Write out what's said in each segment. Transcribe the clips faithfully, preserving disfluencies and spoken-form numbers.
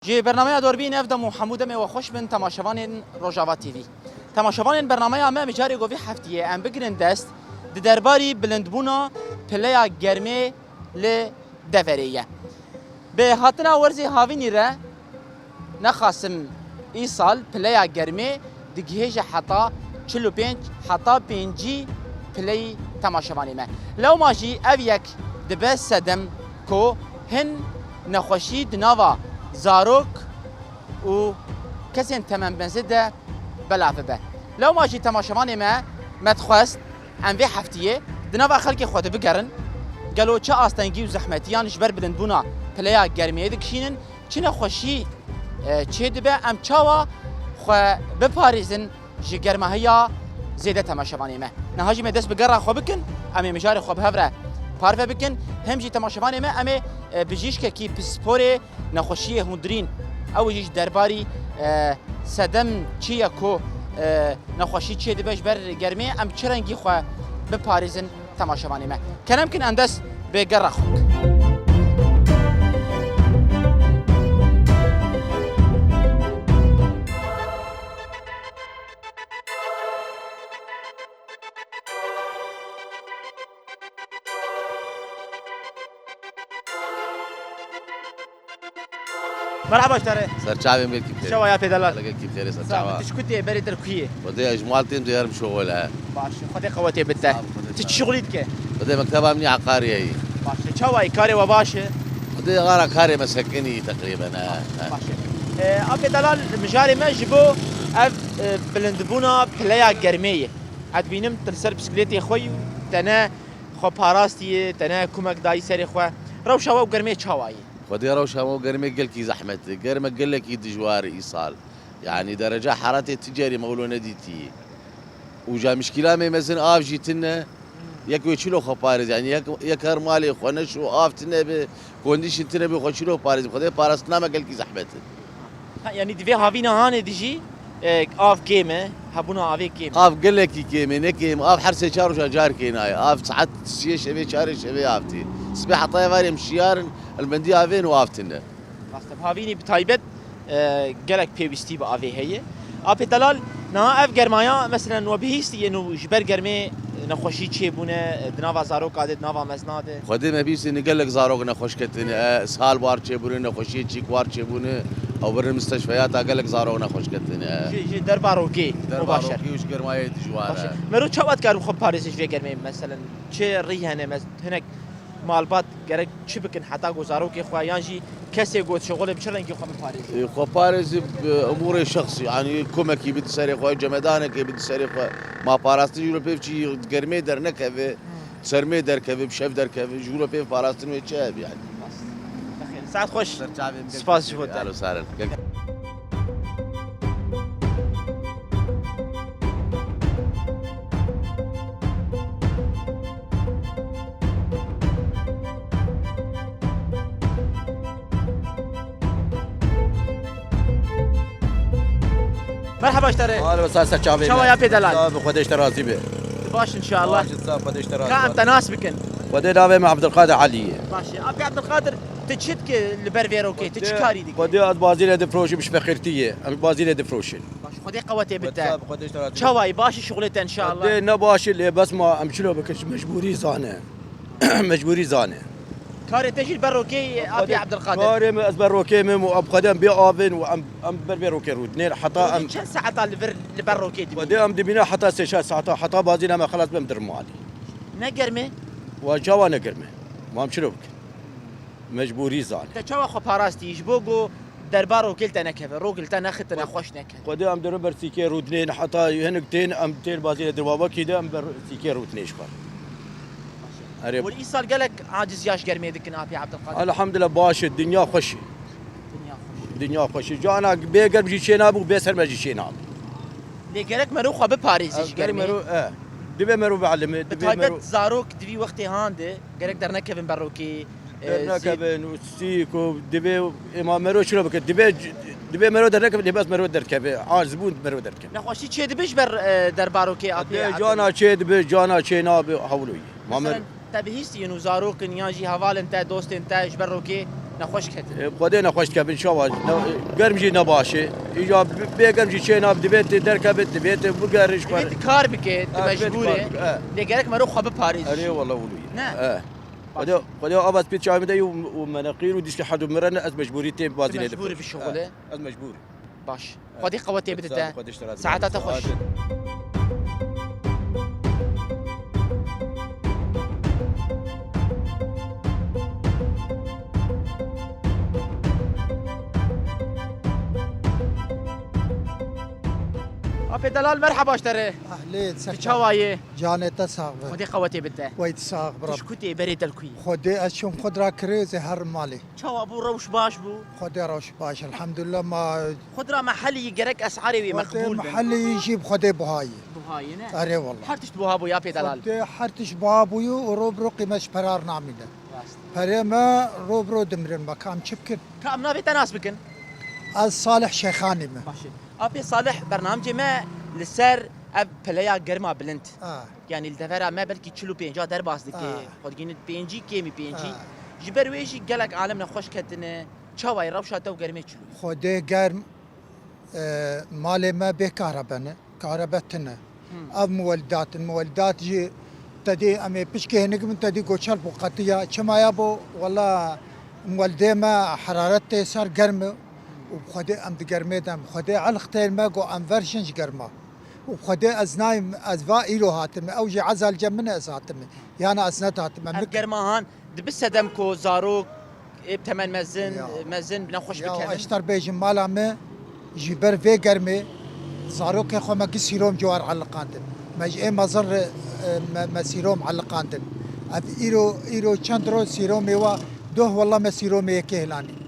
Ji bernameya Dorbîn ev dem û hemû demê we xweş bin temaşevanên Rojava T V. Temaşevanên bernameya me mijarê ku vî heftiyê em bigirin dest, di derbarî bilindbûna pileya germê li deverê ye. Bi hatina werzê havînî re nexasim îsal pileya germê digihêje heta çil û pênc heta pêncî pileyî temaşevanê me. Lewma jî ev yek dibe sedem ku hin nexweşî di nava zarok û kesên temembeze de belav bibe. Lewma jî temaşevanê me me dixwest em vê heftiyê di nava xelkê xwe de bigerin. Gelo çi astengî û zehmetiyan ji ber bilindbûna pileya germiyê dikişînin? Çi nexweşî, e, çêdibe? Em çawa xwe biparêzin ji germahiya zêde temaşevanê me? Niha jî me dest bi gera xwe bikin, em ê mijarê xwe bi hev re parve bikin. Hem jî temaşevanê me, em ê, e, bijîşkekî pisporê nexweşiyê hundirîn, ew jî ji derbarî, e, sedem çi ye ku, e, nexweşî çêdibe ji ber germê, em çi rengî xwe biparêzin temaşevanê me. Kerem kin em dest bi gera xwe bikin. Merhaba ji te re. Ser çavên gelkî bixêr. Çawa ya pê delal? Gelkî bixêr, ser çava. Tu ji ku tê, berê te kuyê? Xwedê ez ji mal têm, diyar şoxol e. Baş e, Xwedê qewetê bide. Sağ ol, Xwedê sağ ol. Tu çi şixulî dike? Xwedê mekteba min ya aqariyê. Baş e, çawa yî, karê we baş e? Xwedê ara karê me sekinî teqrîben, he, he. Baş e. E, a pê delal mijarê me ji bo ev, e, bilindbûna pileya germê ye. Ez dibînim tu li ser bisiklêtê xwe yî û te ne xwe parastiye, te ne kumek dayî serê xwe. Rewşa we û germê çawa ye? Xwedê rewşa me û germê gelkî zehmet e. Germe gelekî dijwar e îsal. Yanî derece heratê ti carî me wilo nedîtî. Û ja mişkîla me mezin av jî tune. Yek wê çilo xwe parêz, yanî yek, yek her malê xwe neşo av tune be, kondîşin tune be, xwe çilo parêz. Xwedê parastina me gelkî zehmet e. Ha, yanî di vê havîna hanê de jî, e, av kêm e, hebûna avê kêm e. Av gelekî kêm e, ne kêm, av her sê çar roja car kênaye. Av saet siyê şevê, çarê şevê av tê. Sibê heta êvarê em şiyar in, li bendî avê ne û av tune. Rast e, havînî bi taybet, e, gelek pêwîstî bi avê heye. A pê delal, niha ev germaya, meselen, we bihîstiye nû ji ber germê nexweşî çêbûne, di nava zaroka de, di nava mezna de? Xwedê me bîstîne gelek zarok nexweş ketine, e, ishal war çêbûne, nexweşiyê çîk war çêbûne, ew birin misteşfeyata gelek zarok nexweş ketine, e. Ji, ji derba rokê, derba mubaşer. Rokê û ji germayê dijwar e. Baş e. Mero çawa dikar bi xwe biparêze ji vê germê, meselen, çi rî hene, mes-, hinek malbat gerek çi bikin heta ku zarokê xwe yan jî kesê ku dişixulê bi çi rengî xwe biparêze? E, xwe parêze bi umûrê şexsî, yanî komekî bide serê xwe, cemedanekê bide serê xwe. Ma parastin jî wilo pê biçî germê dernekeve, sermê derkeve, bi şev derkeve, ji wilo pê parastin wê çi hebe yanî? Bexêr, saet xweş. Ser çavê min. Spas ji bo te. Alo, saren. Merhaba ji te re. Alo, sağ ser çavê. Çawa ya pê delal? Sağ ol, Xwedê ji te razî be. Baş inşallah. Baş, sağ ol, Xwedê ji te razî be. Ka em te nas bikin. Xwedê navê min Abdulkadir Elî ye. Baş e. Apê Abdulkadir, tu çi dike li ber vê rokê? Tu çi karî dike? Xwedê ez bazîlê difroşim, ji feqîrtiyê. Em bazîlê difroşin. Baş, Xwedê qewetê bite. Xwedê ji te razî be. Çawa yî, baş e şixulê te inşallah? Xwedê ne baş e, lê bes ma em çilo bikin, ji mecbûrî zane. Mecbûrî zane. Karê te jî li ber rokê ye, Apê Abdulkadir? Karê min, ez ber rokê min û em xwedê em bê avên û em, em ber vê rokê rûdinên heta em. Çend saeta li vir, li ber rokê dimîne? Xwedê em dimîne heta sê çar saeta, heta bazîna me xelas be em dirin malê. Ne germ e? Wa çawa ne germ e? Ma em çilo bikin? Mecbûrî zane. Te çawa xwe parastî ji bo ku derba rokê li te nekeve, rok li te nexitine, xweş nekeve? Xwedê em dirin ber sîkê rûdinên, heta hinek tên, em tên bazî li dirbabakî de em ber sîkê rûdinê ji xwe. Erê. Wî îsal gelek aciz yaş germê dikin, Apê Abdulkadir. Elhamdulillah baş e, dinya xweş e. Dinya xweş e. Dinya xweş e. Cana bê germ jî çê nabû, bê serme jî çê nabû. Lê gerek mero xwe biparêze ji germê. Mero, e. Divê mero bielime, divê mero. Bi taybet zarok di vî wextê han de gerek dernekevin ber rokê. E, dernekevin û stîk û divê êma mero çilo bike. Divê, divê mero dernekeve, lê bes mero derkeve. Aciz bûn mero derkeve. Nexweşî çê dibe ji ber, e, derba rokê, Apê Abdulkadir? Cana çê dibe, cana çê nabe, hewlo ye. Ma mero. Mesela te bihîstiye nû zarok in yan jî hevalên te, dostên te ji ber rokê Nexweş ketin. E, Xwedê nexweş dikevin, çawa? Ne, germ jî ne baş e. Îca bi-, bê germ jî çê nab, divê tu derkevit, divê tu bigerin ji xwe. Divê tu kar bike, tu mecbûr e. Ha, divê tu kar bike, e. Lê gerek mero xwe biparêz. Erê, wala wilo ye. Ne? E. Baş. Xwedê, Xwedê ava spî çavê min de û, û me neqîr û dîskî hedû min re ne, ez mecbûrî tê bazî lê dibim. Tu mecbûr î bişuxulî. E, ez mecbûr. Baş. Xwedê qewetê bidite. Saeta te xweş. Apê delal, merheba ji te re. Ehlê, tu çawa yê? Canê te sax be. Xwedê qewetê bidite. Wey sax, bira. Tu ji ku tê, berê te li ku yî? Xwedê ez çûm xwe dira kirê, ez ê herim malê. Çawa bû, rewş baş bû? Xwedê rewş baş, elhamdulillah, ma Xwe dira me helî gerek esarê wî meqbûl bin. Xwedê me helî jî bi Xwedê buha ye. Buha ye, ne? Erê wela. Her tişt buha bû ya pê delal. Xwedê her tişt buha bûye û ro bi ro qîmet ji perar namîne. Rast. Perê me ro bi ro dimirin, me kam çi bikin? Ka em navê te nas bikin? Ez Salih Şêxanî me. Baş e. Apê Salih, bernamcê me li ser ev peleya germa bilind. Ha. Yanî li devera me belkî çil û pênca derbas dike. Ha. Xwe digihîne pêncî, kêmî pêncî. Ha. Ji ber wê jî gelek alem nexweş ketine. Çawa ye rewşa te û germê çilo ye? Xwedê germ, e, malê me bê kahrebe ne. Kahrebe tune. Hmm. Ev muwelidat in. Muwelidat jî te dî em ê pişkê hinik bin, te dî goçel bû qetiya. Çima ya bo? Wela muwelidê me heraret tê ser germ e û bi Xwedê em di germê de em. Xwedê elx tên me, got em ver şin ji germa. Û Xwedê ez nayêm, ez va îro hatime. Ew jî ezal cem min e ez hatime. Yana ez net hatime. Ev germa han dibi sedem ku zarok ê bi temen mezin, mezin nexweş bikevin. Ya, ez ji te re bêjim, mala me ji ber vê germê zarokê xwe me gi sîrom ciwar eliqandin. Me ji ê mezin re, e, me, me sîrom eliqandin. Ev îro, îro çend roj sîromê wa doh wela me sîromê yekê hilanî.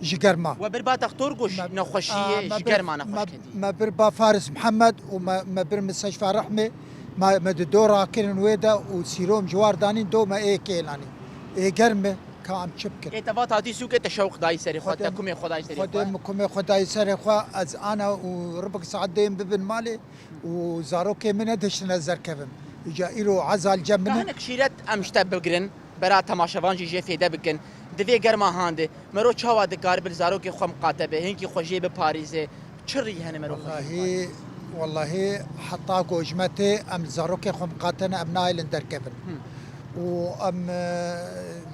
Ji germa. We bir ba textor goş nexweşiyê, ji germa nexweş ketî. Me bir ba Faris Mihemed û me, me bir Misteşfa Rehmê, me, me di do rakirin wê de û sîrom ji war danîn do me ê kêlanî. Ê germ e, ka em çi bikin? Ê te va tatî sûkê te şewq dayî serê xwe, te kumê xwe dayî serê xwe. Xwedê min kumê xwe dayî serê xwe, ez ana û ribik saet dêyim bibin malê û zarokê min nediştine ez derkevim. Îca îro ezal cem min e. Ka hinek şîret em ji te bigirin. Bera temaşevan jî jê fêde bikin. Di vê germa han de mero çawa dikaribe li zarokê xwe miqate be, hinkî xwe jê biparêze? Çi rî hene mero xwe jê biparêze? Wellahî, wellahî heta ku ji me tê em li zarokê xwe miqate ne, em nahêlin derkevin. Hmm. Û em, e,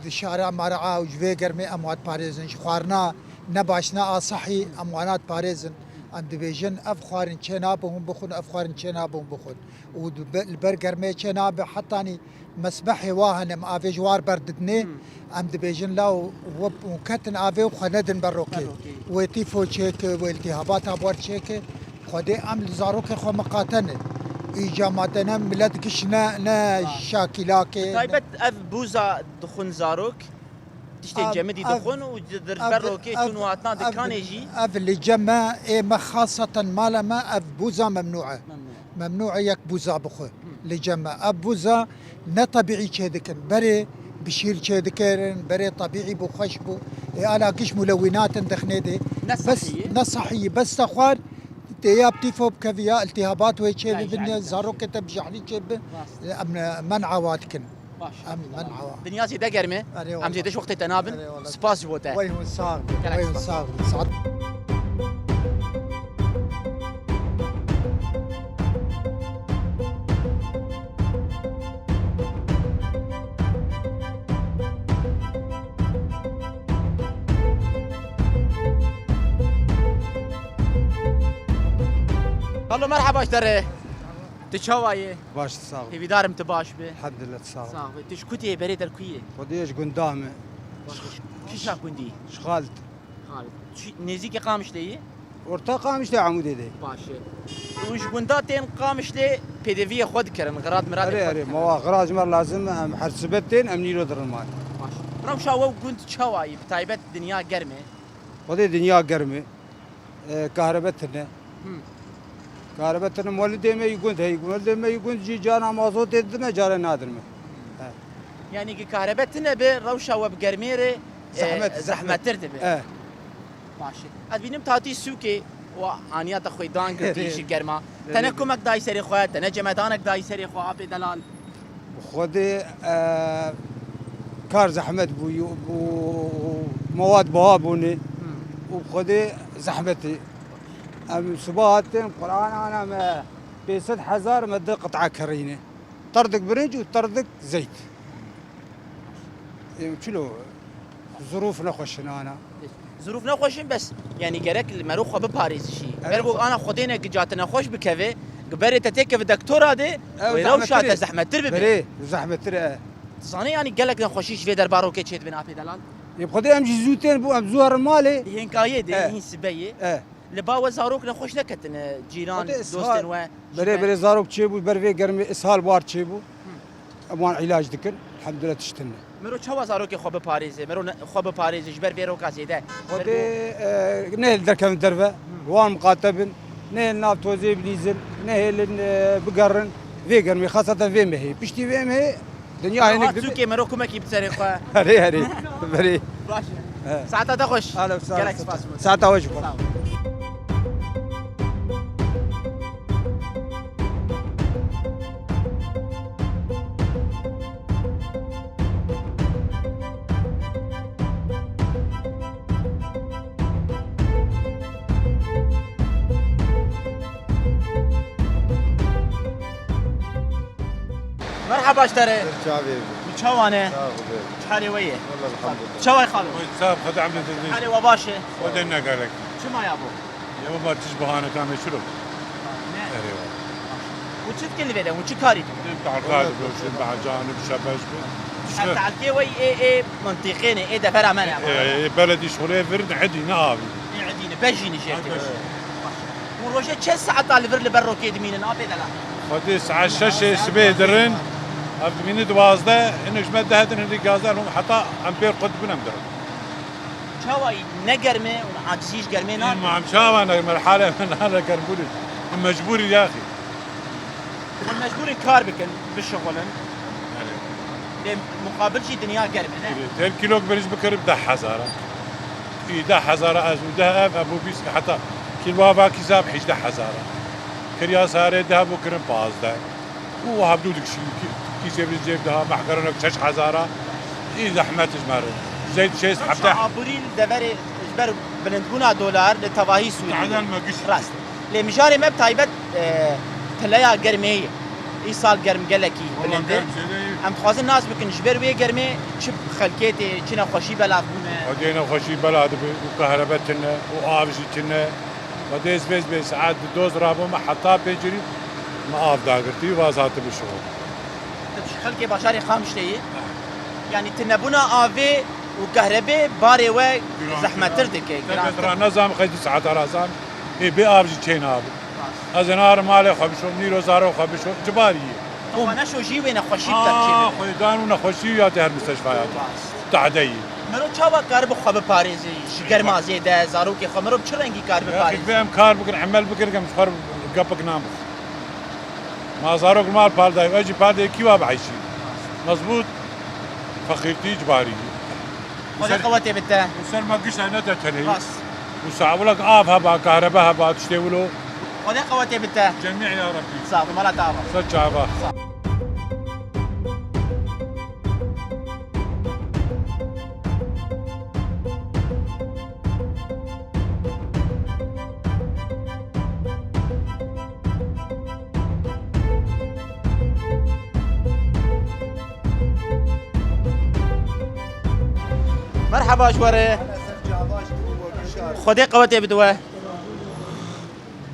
di şara mara a û ji vê germê em wan diparêzin. Ji xwarina ne baş ne a sehî em wana diparêzin. Em dibêjin ev xwarin çê nabe hûn bixwin, ev xwarin çê nabe hûn bixwin. Û di be-, li ber germê çê nabe hetanî mesbehê wa hene, em avê ji war berdidinê, hmm, em dibêjin law we, û ketin avê û xwe nedin ber rokê. Ber rokê. Wê tîfo çêke, wê iltîhabata bi wer çêke. Xwedê em li zarokê xwe miqate ne. Îca ma te ne milet giş ne, ne şakîlakê, ne. Bi taybet ev bûza dixwin zarok. Tiştê cemidî dixwin û di ber rokê çûn û hatina dikanê jî. Ev li cem me, ê me xaseten mala me, ev bûza memnû e. Memnû. Memnû e yek bûza bixwe. Hı. Li cem me. Ev bûza ne tebîî çê dikin. Berê bi şîr çê dikirin, berê tebîî bû, xweş bû. Ê ala giş mulewînatin dixnê dê. Ne sehî ye? Ne sehî ye. Bes te xwar, tê ya bi tîfo bikevî, ya iltîhabat wê çê bibin, ya zarokê te bi jehlî çê bi. Rast. Em, e, men'a wa dikin. Baş. Em, em awa. Dinya zêde germ e. Erê wala. Em zêde ji wextê te nabin. Erê wala. Spas ji bo te. Wey hûn sax bin. Gelek spas. Wey hûn sax bin. Saet. Alo, merhaba ji te re. Tu çawa yê? Baş, sağ ol. Hêvîdar im tu baş be. Elhamdülillah, sağ ol. Sağ ol. Tu ji ku tê, berê te li ku yê? Xwedê ji gunda me. Baş. Kîşa gundî? Ji Xalid. Xalid. Çi, nêzîkî Qamişlê yî? Orta Qamişlê, Amûdê de. Baş e. Û ji gunda tên Qamişlê pêdeviyê xwe dikirin, xirat miratê xwe dikirin. Erê, erê, ma wa xirat ji me lazim, em her sibet tên, em nîro dirin mal. Baş. Rewşa we gund çawa yî, bi taybet dinya germ e? Xwedê dinya germ e. E, kahrebe tune. Hı. Kahrebe tune, molidê me yî gund heyî. Molidê me yî gund jî cara mazotê didin me, cara nadin me. He. Yanî ki kahrebe tune be, rewşa we bi germê re, e, zehmet, zehmet, zehmettir dibe. E. Baş e. Ez bînim tatî sûkê û aniya te xwêdan girtî ji germa. Te ne kumek dayî serê xwe, te ne cemedanek dayî serê xwe, apê delal. Xwedê, e, Kar zehmet bû, bû, mewad buha bûne û bi Xwedê zehmetê. Em siba hatin, Quran ana me pênc sed hezar me di qit'a kerîne. Terdik birinc û terdik zeyt. Ê, çilo, zirûf nexweş in ana. Zirûf nexweş in, bes, yanî gerek li mero xwe biparêzî jî. Evet. Ber ku ana Xwedê ne gica te nexweş bikeve, berê te têkeve dektora de, Ew wê zehmettir rewşa e. Te zehmettir bibe. Berê, zehmettir e. Dizanî, yanî gelek nexweşî ji vê derbarokê çêdibin, apê delal? Ê, bi Xwedê em jî zû tên bû, em zû herin malê. Di hênkayê de, E. hîn sibeyê. E. Li ba we zarok nexweş neketine, cîran, Xwedê dostên ishal. we, ji Berê, me. Berê zarok çêbû, ber vê germê ishal bar çêbû. Em wan îlac dikin, elhamdülillah tişt tune. Mero çawa zarokê xwe biparêze? Mero ne, xwe biparêze ji ber vê roka zêde. Xwedê, e, nehêl derkevin derve, wan miqate bin, nehêl nav tozê bilîzin, nehêlin, e, bigerin vê germê, xaseten vê mehê. Piştî vê mehê dinya Mero hinek hat dibe. Sûkê, mero kumekî bi serê xwe. Herê, herê. Berê. Baş e. He. Saeta te xweş. Alo, sağ ol. Gelek spas. Saeta xweş. Sağ ol. Merhaba ji te re. Ser çavê bû. Çawa ne? Sağ ol. Çi halê we ye? Vallahi elhamdülillah. Çawa ye xalo? Oy, sağ ol, Xwedê emrê te Halê we baş e? Xwedê ne gerek. Çima ya bo? Ya baba, tij bahane kame çilo. Ne? Erê wa. Û çi dikin li vê de? Û çi karî dikin? Em tarka dikin, bacan, şebeş bin. Ev tarkê we ê, ê mintîqê ne, ê devera me ne. Ê, ê, beledî şolê vir ne, edî ne avî. Ê, edî ne, bejî ne jê. Bejî. Û rojê çend saeta li vir li ber rokê dimînin, apê delal? Xwedê saet şeşê sibê dirin, ev dimîni duwazdeh, hinek ji me deh din, hinek yazdeh, heta em pêr qut bin em dirin. Çawa yî ne germ e û acizî ji germê nake? Ma em çawa ne, merhale me nane germbûrî. Em mecbûr in yaxî. Hûn mecbûr in kar bikin, bişixulin. Erê. Lê muqabil jî dinya germ e, ne? Erê. Her kîlok berî bikirib deh hezar e. Î deh hezar e ez û deh ev, ev û bîst, heta kîloa vakî zab hejdeh hezar e. Kirya sarê deh bû kirin pazdeh. û hevdû dikişî. Kî-, kîsê bi cêb de ha, mehkeranek şeş hezar a, î zehmet ji me re. Zeyt şêst hevdeh. Aborî li deverê ji ber bilindbûna dolar li tevahî Sûriyê. Tehdel me giş. Rast. Lê mijarê me bi taybet, e, pileya germê ye. Îsal germ gelekî bilind e. Germ zêde ye. Em dixwazin nas bikin ji ber wê germê çi xelkê tê, çi nexweşî belav bûne. Xwedê nexweşî bela dibe û kahrebe tune û av jî tune. Xwedê ez vêz bê saet di doz rabûme heta pêncirî me av dagirtî û vaz hatibû şixul. Xelkê bajarê Qamişlê yê. Yanî tunebûna avê û kahrebê barê we Giran zehmettir dike, giran. Te girantir. Ra nezam xwe du saeta ra zam. Ê bê av jî çê nabe. Rast. Ez ê narim malê xwe bişom, nîro zaro xwe bişom, cibarî yê. Xwe neşo jî wê nexweşî bi te çê bibe. Xwê dan û nexweşî ya tê her misteshfaya. Rast. Tahdeyî. Mero çawa karibe xwe biparêze ji germa zêde, zarokê xwe, mero bi çi rengî karibe parêze? Vê em kar bikin, emel bikin, em ji xwe gepik nan bixwe. Ma zarok mal pal dayî, ez jî pal dayî kî wa biheyşî? Mezbût, feqîrtî, cibarî. Xwedê qewetê bide. Û ser me gişt ne te tenê. Rast. Û sawulek av heba, kahrebe heba, tiştê wilo. Xwedê qewetê bide. Cemî ya Rebbî. Sağ ol, mala te ava. Ser çava. Sağ ol. Merheba ji we re. Xwedê qewetê bide we.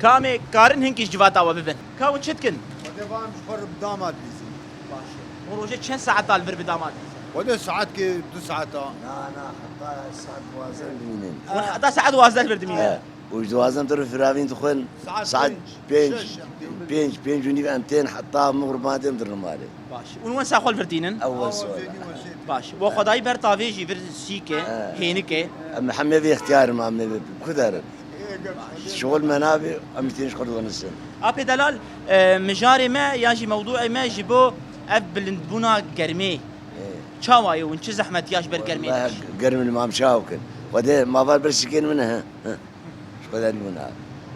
Ka em ê karin hinkî ji civata we bibin. Ka hûn çi dikin? Xwedê va em ji xwe re bi damat bîzin. Baş e. Hûn rojê çend saeta li vir bi damat bîzin? Xwedê saetkê du saeta. Na, na, heta saet duwazdeh dimînin. Hûn heta saet duwazdeh li vir dimînin? He. Û ji duwazdeh em tu firavîn dixwin. Saet pênc, pênc, şeş, pênc, pênc û nîv em tên heta mixrib ma dêm dirin malê. Baş. Û wensa xwe li vir tînin? Ew wensa. Baş. We xwedayî ber tavê jî vir sîke, He. hênike. Em hemê vê ixtiyar in, em nebe ku derin. Şixul me nabe, em tên ji xwe dixwinisin. Apê delal, e, mijarê me yan jî mewdûê me ji bo ev bilindbûna germê. Ê. Çawa ye hûn çi zehmetiya ji ber germê Wallahî dikişin? Germ li mam çaw kin. Xwedê maval ber sîkên min he. He. Ji Xwedê nîbûna.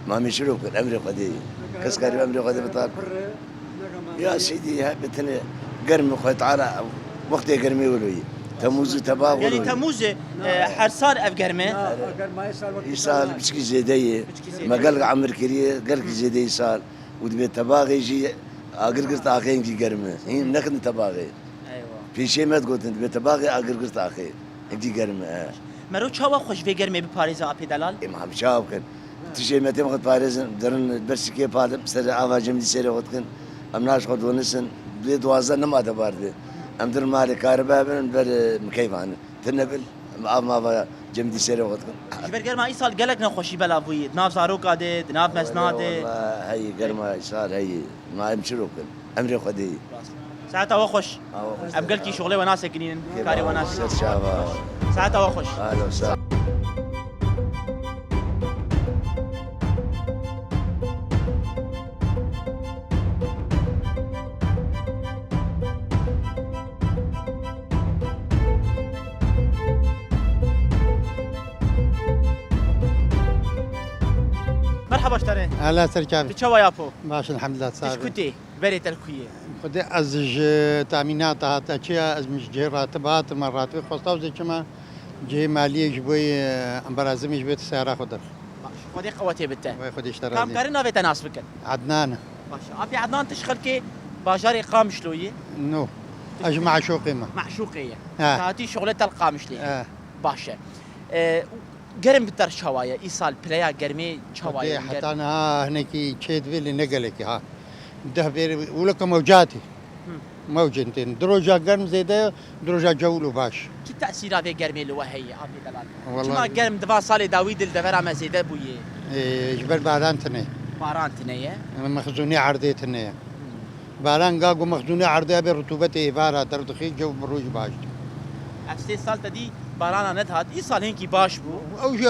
Mamê çiro kir, emrê Xwedê ye. Kes karî emrê Xwedê bital. Ya Seydî, he, bi tenê germ Xwedê Teala, wextê germê wilo ye. Temûz û Tebax Yanî û Temûzê, e, her sal ev germ e? Îsal piçkî zêde ye. Piçkî zêde. Me gelek emir kiriye, gelekî zêde îsal. Û dibê Tebaxê jî agir girt axê hinkî germ e. Hîn nekin Tebaxê. Eywa. Pêşê me digotin, dibê Tebaxê agir girt axê hinkî germ e, he. Mero çawa xwe ji vê germê biparêze apê delal? Ê, me hemşa bikin. Tişê me têm xwe diparêzin, dirin ber sikê padim, ser ava cemdî serê xwe dikin. Em naş xwe donisin, dê duwazdeh nema de bar de. Em dirin malê karibe bin, ber, e, mikeyvanin. Tune bin, em av mava cemdî serê xwe dikin. Ji ber germa îsal gelek nexweşî belav bûyî. Di nav zaroka de, di nav mezna de. Wele wele heyî, germa îsal heyî. Ma em çi rokin? Emrê Xwedê yî. Saeta we xweş. Awa xweş. Em gelkî şixulê we nasekinînin, karê we nasekinînin. Ser çava. Saeta we xweş. Alo, sağ. Merhaba ji te re. Ehla ser çavê. Tu çawa yapo? Baş, elhamdulillah, sağ ol. Tu ji ku tê? Berê te li ku ye? Xwedê ez ji tamînata hate çi ya, ez min ji cihê ratib hatim, me ratibê xwesta û zê çima cihê maliyê ji bo yê, e, embarazimê ji bo yê seyara xwe der. Baş, Xwedê qewetê bite. Wê Xwedê ji te razî. Kam karin navê te nas bikin? Adnan. Baş. Apê Adnan, tu ji xelkê bajarê Qamişlo yî? No. Ez ji Meşûqê me. Meşûqê ye. He. Te hatî şixulê te li Qamişlê. He. Baş e. E, germ bi te re çawa ye? Îsal pileya germê çawa ye? Xwedê heta niha hinekî çê divê lê ne gelekî ha. Deh bêrî wilo ke mewcatê. Hı. Mewcên tên. Di roja germ zêde ye, di roja cewilo baş. Çi tesîra vê germê li we heye, apê delal? Wallahî. Çima germ di van salê dawî de li devera me zêde bûye? Ê, ji ber baran tune. Baran tune ye? Mexzûnê erdê tune ye. Hı. Baran ga ku mexzûnê erdê hebe, rutûbetê êvara derdixî, cew bi roj baş dibe. Ev sê sal te dî barana nedihat, îsal hinkî baş bû. Ew jî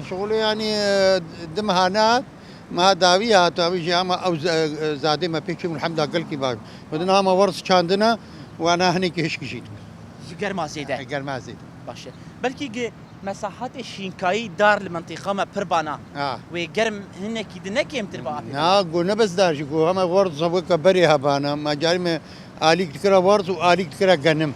şixulê, yanî, e, di meha nehat, meha dawî hat, ew jî hema ew ze-, e, zadê me pê çûn, elhamdulillah, gelkî baş. Xwedê niha me werz çandine, wana hinekî hişk jî dibe. Ji germa zêde. E, germa zêde. Baş e. Belkî gi-, Mesahetê şînkayî dar li mentiqa me pir bana. Ha. Wê germ hinekî di ne kêmtir be apê? Na, go ne bes dar jî, go hema werza weke berê hebana. Ma carî me alîk dikira werz û alîk dikira genim.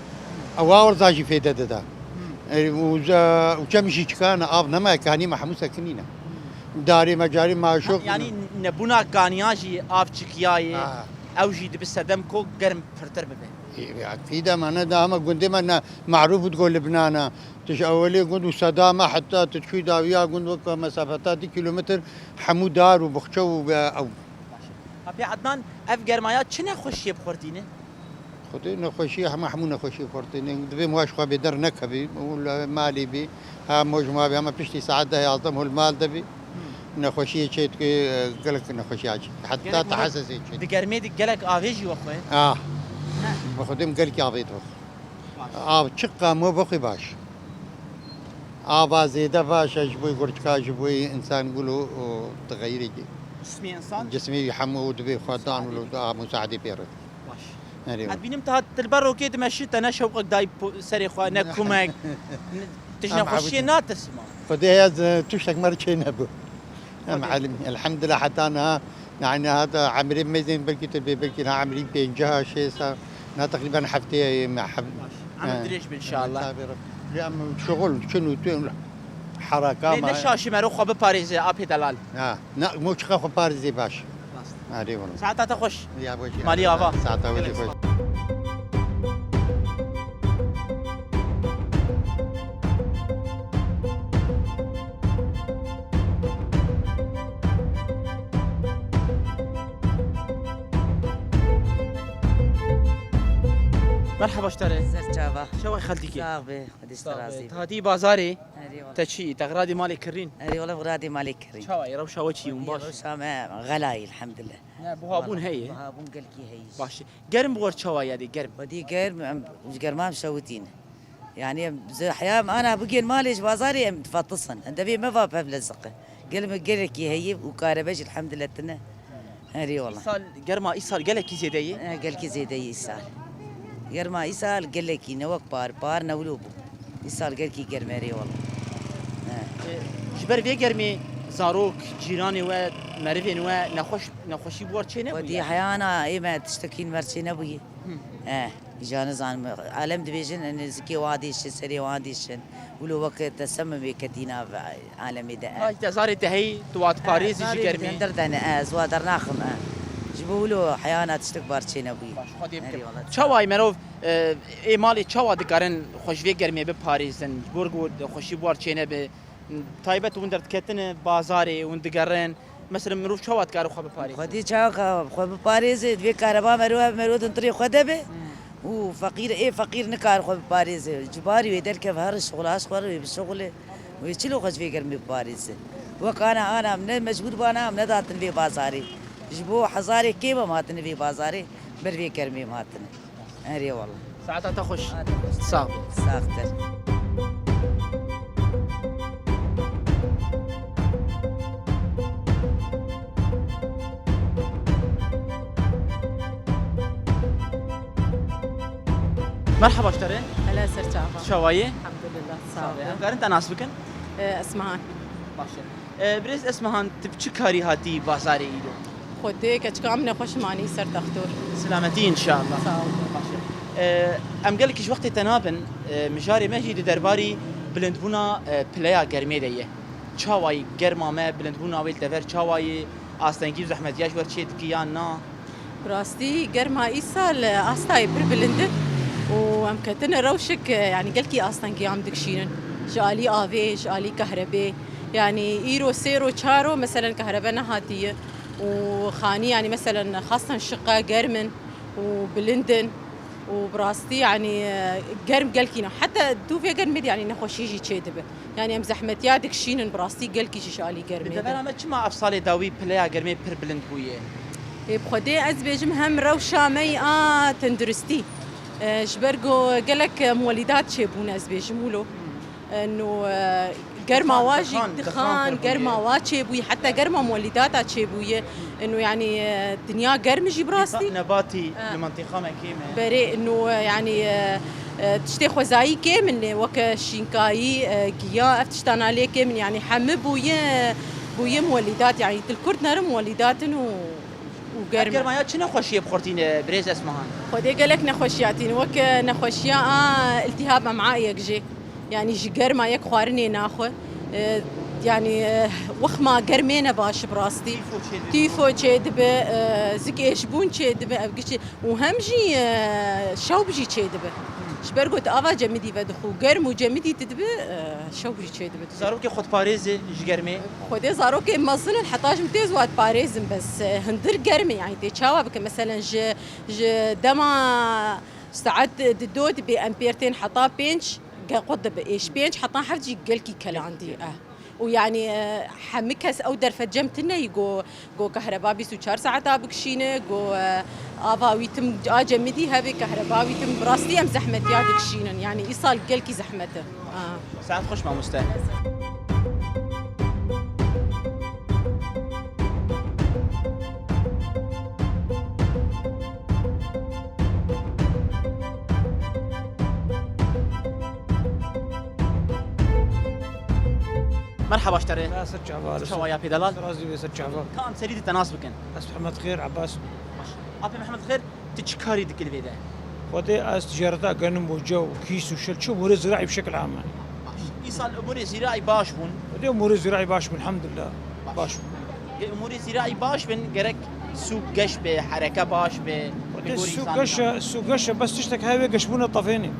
Ewa werza jî fêde dida. Hmm. E, û ze-, û çem jî çikana, av nema, kanî me hemû sekinîne. Hmm. Darê me carî me şok. Yanî nebûna kaniya jî av çikiyaye. Ha. Ew jî dibi sedem ku germ pirtir bibe. E, aqîde me ne da, hema gundê me ne marûf bû, go Libnana. Tu ji ewilê gund û seda me heta tu çûyî dawiya gund weke mesafeta du kîlometr hemû dar û bixçe û be ew. Baş e. Apê Adnan, ev germaya çi nexweşiyê bi xwe re tîne? Xwedê nexweşiyê hema hemû nexweşiyê bi xwe re tîne. Divê miwa ji xwe bê der nekevî û li malê bî. Ha moj ma bê, hema piştî saet deh yazdeh hol mal de bî. Hmm. Nexweşiyê çê dike, gelek nexweşiya çê. Heta Gelek tahesesê çê. Di germê de gelek avê jî wexwe? Ah. He. Bi xwedê min gelkî avê dibe. Baş. Av çiqa me bixwî baş. Ava zêde baş e ji bo gurçika, ji bo însan gulo û dixeyirê. Cismê însan? Cismê wî hemû dibê xwe dan û a musaedê pê re. Baş. Erê. Ez bînim te hat li ber rokê dimeşî, te ne şewqek dayî po-, serê xwe, ne kumek. Ne, tu ji nexweşiyê natirsim a? Xwedê heye ez, e, tiştek me re çê nebû. Em Xwedê. Elîm, elhamdulillah heta niha, yani heta emrê mezin belkî tu bê, belkî niha emrî pêncî, şêst, niha teqrîben heftê ye me heb-, Baş. Em he. Dirêj bin inşallah. Tabii, Reb-, ya em şuxul, çin û tu, haraka Lê ma. Ne şaşî mero xwe biparêze apê delal. Ha, ne, mo çiqa xwe parêzê baş. Rast. Erê wala. Saeta te xweş. Ya, xweş. Malî ava. Saeta we jî xweş. Merhaba ji te re. Ser çava. Çawa xeltîkê? Sax be, Xwedê ji te razî be. Hatî bazarê. Erê wala. Te çi, te xiradî malê kirîn? Erê wala, xiradî malê kirîn. Çawa ye, rewşa we çi ye, hûn baş? Rewşa me xela ye, elhamdulillah. Ne, buhabûn heye? Buhabûn gelkî heye. Baş e. Germ bi we re çawa ye dê, germ? Xwedî germ, em ji germa em şewitîn. Yani em, ze-, heya em ana bigên malê ji bazarê em difetisin. Em devê me va pev leziqe. Gel me gelekî heye û karebe jî elhamdulillah tine. Erê wala. Îsal, germa îsal gelekî zêde ye? E, gelkî zêde ye îsal. Germa îsal gelekî ne wek par, par ne wilo bû. Îsal gelkî germ e, erê wala. E. E, ji ber vê germê zarok, cîranê we, merivên we nexweş, nexweşî bi we re çê nebûye? Xwedî heyana ê me tiştekî li me re çê nebûye. Hı. E. Îja nizanim, alem dibêjin, nêzikê wan dîşin, serê wan dîşin. Wilo weke te semimê ketî nav alemê de e. Ay, te zarê te heyî, tu wat parêzî ji zarê germê. Hundir de ne, ez wa dernaxim e. Ji bo wilo heyana tiştek bar çênebûyî. Baş, Xwedê bike. Erê wala. Çawa ye merov, e, ê malê çawa dikarin xwe ji vê germê biparêzin? Ji bo ku xweşî bi war çênebe. Taybet hûn derdiketine bazarê, hûn digerin. Mesela mirov çawa dikare xwe biparêze? Xwedî çawa ka xwe biparêze, divê kareba mero hebe, mero di hundirê xwe de be. Hmm. Û feqîr, ê feqîr nikare xwe biparêze. Cibarî wê derkeve here şixula, ji xwe re wê bişixule. Wê çilo xwe ji vê germê biparêze. Wek ana, ana em ne mecbûr bana, em nedatin vê bazarê. Ji bo hezarê kêm em hatine vê bazarê, ber vê germê em hatine. Erê wala. Saeta te xweş. Saeta xweş. Sağ ol. Saxtir. Merhaba ji te re. Hele ser çava. Çawa yî? Elhamdulillah. Sağ ol. Em karin te nas bikin? Ee, Esmahan. Baş e. Ee, birêz Esmahan, tu bi çi karî hatî bazarê îro? Xwedê keçika min nexweş manî ser textor. Silametî înşallah. Sağ ol. Baş e. Ee, em gelekî ji wextê te nabin, ee, mijarê me jî di derbarî bilindbûna, ee, pileya germê de ye. Çawa yî germa me, bilindbûna wê li dever çawa yî, astengî û zehmetiya ji we re çê dike yan na? Bi rastî germa îsal, e, astayê pir bilind in û em ketine rewşek, e, yanî gelkî astengiyan dikişînin. Ji alî avê, ji alî kahrebê. Yanî îro sê ro, çar ro, meselen kahrebe nehatiye û xanî, yanî meselen xastan şiqe germ in û bilind in û bi rastî, yanî, e, germ gelkî ne. Heta dû vê germê de, yanî nexweşî jî çê dibe. Yanî em zehmetiya dikişînin, bi rastî gelkî jî ji alî germê de. Li devera me çima ev salê dawî pileya germê pir bilind bûye? Ê, bi Xwedê ez dibêjim hem rewşa me yî a tenduristî, e, ji ber ku gelek, e, muwelîdat çêbûne, ez dibêjim wilo. E, no, e, germa wa jî dixan, dixan, dixan, germa wa çêbûyî, heta germa muwelîdata çêbûye. Eno, yanî, e, dinya germ jî bi rastî. Nebatî, e, li mentiqa me kêm e. Berê, eno, e, yanî, e, e, tiştê xwezayî kêm in, weke şînkayî, e, giya, ev tiştana lê kêm in. Yanî hemû bûye, bûye muwelîdat. Yanî tu li Kurd nere muwelîdat in û, û germ e. Ev germaya çi nexweşiyê bi xwe re tîne, birêz Esmahan? Xwedê gelek nexweşiya tîne, weke nexweşiya a iltihab em'ayek jê. Yanî ji germa yek xwarinê naxwe. E, yanî, e, wexma germê ne baş bi rastî. Tîfo çêdibe. Tîfo çêdibe, e, zikêşbûn çêdibe, ev giş çê-, û hem jî, e, şewb jî çêdibe. Ji ber ku tu ava cemidî vedixû, germ û cemidî tu dibe, e, şewb jî çêdibe. Zarokê xwe diparêze ji germê? Xwedê zarokê mezin in, heta ji min tê zû diparêzin, bes, e, hundir germ e, yanî tê çawa bike, meselen ji, ji dema saet di do dibê em pêr tên heta pênc, Ge-, qut dibe êş pênc heta heft jî gelkî kelandî, eh. Û yanî, eh, hemî kes ew derfet cem tune yî go, go kehreba bîst û çar saeta bikişîne, go, eh, ava wî tim a cemidî hebe, kehreba wî tim, bi rastî em zehmetiya dikişînin. Yanî îsal gelkî zehmet e. Ah. Saet xweş mamoste. Merhaba ji te re. Ser çava. Çawa ya pê delal? Razî be ser çava. Ka em serî di te nas bikin. Ez Mihemed Xêr Ebas. Baş. Apê Mihemed Xêr, tu çi karî dikî li vê de? Xwedê ez ticareta genim û cew û kîs û şil çi umûrê ziraî bi şekil am e. Baş. Îsal umûrê ziraî baş bûn? Xwedê umûrê ziraî baş bûn, elhamdulillah. Baş. Baş bûn. Ge umûrê ziraî baş bin, gerek sûk geş be, hereke baş be. Xwedê sûk geş e, sûk geş e, bes tiştek heye wê geşbûna tefênê.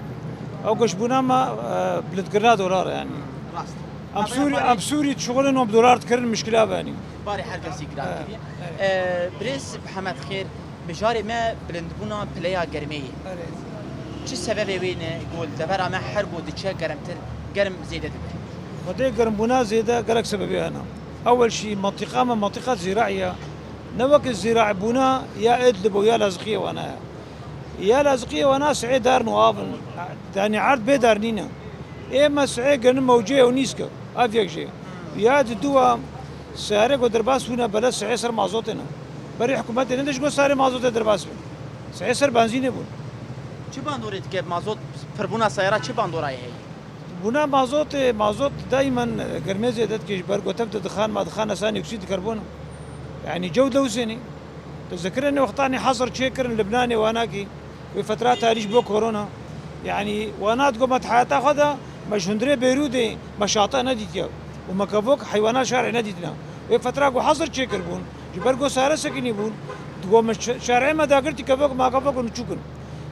Ew geşbûna me, e, bilindkirina dolar e yanî. Rast. Em Sûrî, em Sûrî dişuxulin û bi dolar dikirin, mişkila be yanî. Barê her kesî giran kiriye. Evet, evet. E, birêz Mihemed Xêr, mijarê me bilindbûna pileya germê ye. Evet. Çi sebebê wê ne ku li devera me her ku diçe germtir, germ zêde dibe? Xwedê germbûna zêde gelek sebebê hene. Ewel jî mentiqa me mentiqa zîraî ye. Ne weke zîraîbûna ya Idlib û ya Laziqiyê wana ye. Ya Laziqiyê wana sihê dar û av in. Yanî erd bê dar nîne. Ê me sihê genim mewcê ew nîsk e. Ev yek jê. Ya di dû a sehre ku derbas bûne bele sihê ser mazotê ne. Berê hikûmetê ne de ji bo serê mazotê derbas bin. Sihê ser benzînê bûn. Çi bandorê dike mazot, pirbûna seyara çi bandorayê heye? Bûna mazotê, mazot daimen germê zêde dike ji ber ku tev de dixan, ma dixan esanî oksîd karbon. Yanî cew dilewsênî. Tu zikirine wextanê hesr çêkirin Libnanê wanakî. Wê fetra tarî ji bo korona, yanî wana digo me di heyata xwe de me ji hundirê Beyrûdê me şate nedîtiye û me kevok heywana şarê nedîtina. Wê fetra ku hezir çêkir bûn, ji ber ku sare sekinî bûn, digo me şa-, şarê me dagirtî kevok, ma kevok û niçûk in.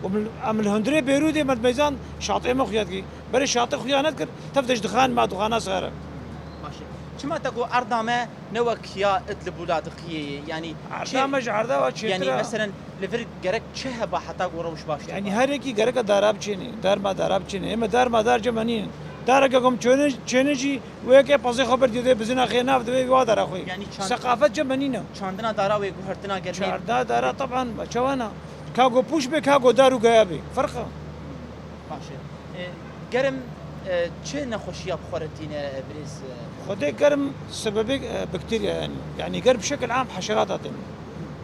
Û min, em li hundirê Beyrûdê me di meyzan şatê me xuya dikî. Berê şate xuya nedikir, tev de ji dixan me dixana sare. Baş e. Çima te got erda me ne wek ya Idlib û Ladiqiyê ye? Yanî Erda çi, me ji erda wa çêtir yanî e. Meselen, li vir gerek çi heba heta ku rewş baş be? Yanî her yekî gereke dara biçênê, dar ma dara biçênê. Ême dar ma dar cem me nînin. Dareke ku em çêne, çêne jî wê yekê pezê xwe ber dî dê bizina xê nav divê wa dara xwe. Yanî çand- Seqafet cem me nîne. Çandina dara wê guhertina germê. Çarda dara teban çawana. Ka ku pûş be, ka ku dar û geya be. Ferq e. Baş e. E, germ, e, çi nexweşiya bi xwe re tîne, e, birêz, e? Xwedê germ sebebê, e, bakterya yani. Yani germ bi şekil am heşerata têne.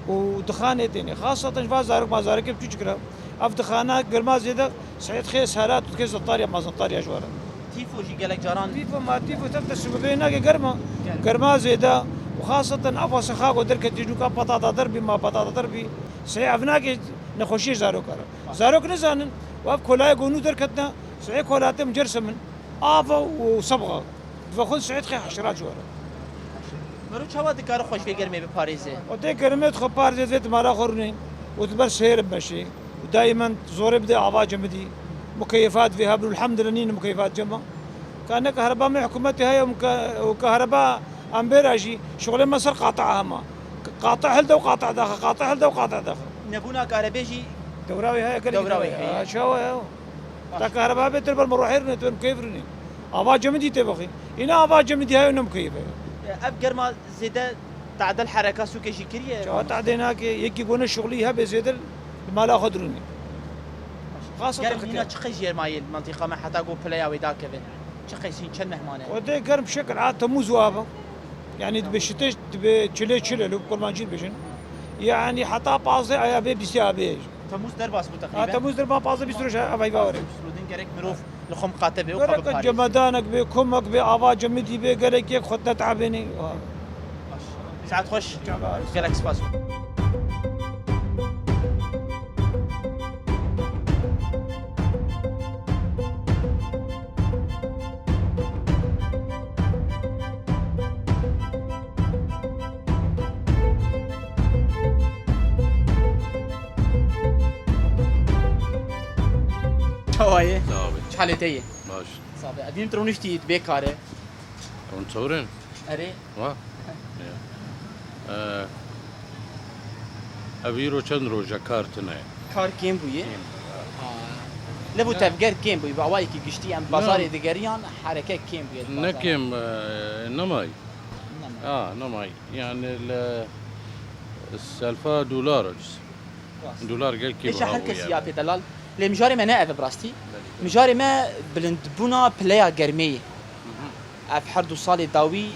Û dixanê têne. Xaseten ji va zarok ma zarokê biçûçik re. Ev dixana germa zêde seyet xê serat û xê zetariya ma zetariya ji were. Tîfo jî gelek caran. Tîfo ma tîfo tev de sebebê nake germa. Germ. Germa zêde û xaseten ev wasa xago derketî nûka patata derbî ma patata derbî. Sey ev nake nexweşiyê zaroka re. Zarok nizanin, û ev kolayê ku nû derketine, sey kolatê min cerse min, ava û sebxa. Dibe xwe sey xê heşerat ji were. Mero çawa dikare xwe ji vê germê biparêze? O tê germê xwe parêze vê di mala xwe rûnê û di ber seyr meşê. Û daimen zorê bide ava cemidî. Mukeyefat vê hebû, elhamdülillah nîne mukeyefat cema. Ka ne kahreba me hikûmetê heye û muke-, û kahreba em bêra jî şixulê me ser qata hema. Qata hilde û qata daxe, qata hilde û qata daxe. Nebûna karebê jî dewra wê heye, gelek dewra wê heye. Ha, çawa ya? Baş. Ta kahreba bê tir ber me rohê rûnê, tu ber mukeyf rûnê. Ava cemidî tê bixî. Îna ava cemidî heye û ne mukeyf heye. Ev germa zêde tadel hereka sûkê jî kiriye? Çawa tadê nake, yekî gone şixulî hebe zêde li mala xwe dirûnê. Xasa Germ hîna çi qey jêr mayê li mentiqa me heta ku pileya wê dakeve? Çi qey sîn çend mehman e? Xwedê germ şekil a Temûz û ava. Yani dibe şitê, dibe çilê çile, li kurmancî dibêjin. Yani heta pazdeh aya bê bîstê abê. Temûz derbas bû teqrîben. Ha, Temûz derbas pazdeh bîst roj ev heyva were. Rûdin gerek mirov li xwe miqate be û xwe biparêze. Gerek cemedanek be, komek be, ava cemidî be, gerek yek xwe netebênê. Saet xweş. Gelek spas. Çawa ye? Sağ ol. Çi halê te ye? Baş. Sabe. Edîn tu rûniştî bê kare. Hûn çewrin? Erê. Wa? Ya. Ee, ev îro çend roj e kar tune ye? Kar kêm bûye. Kêm. Ha. Lê bû tevger kêm bûye. Bi awayekî giştî em bazarê digeriyan hereke kêm bûye di bazarê. Ne kêm, e, nemay. Nemay. Ha, nemay. Yani li selfa dolar ucuz. Rast. Dolar gelkî biha bûye. Her kesî ya pê delal. Lê mijarê me ne ev e bi rastî. Belê. Mijarê me bilindbûna pileya germê ye. Hı hı. Ev her du salê dawî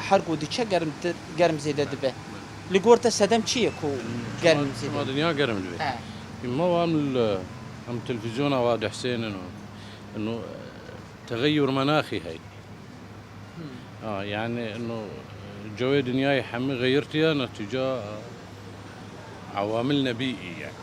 her ku diçe germtir, germ zêde dibe. Belê. Li gor te sedem çi ye ku germ zêde? Çima dinya germ dibe? He. Ma wan li, em televîzyona wa dihsênin û, ino, texeyur menaxî hey. Hmm. Ha, yani, ino, cewê dinyayê hemî xeyirtiye, netîca, e, ewamil nebîî yani.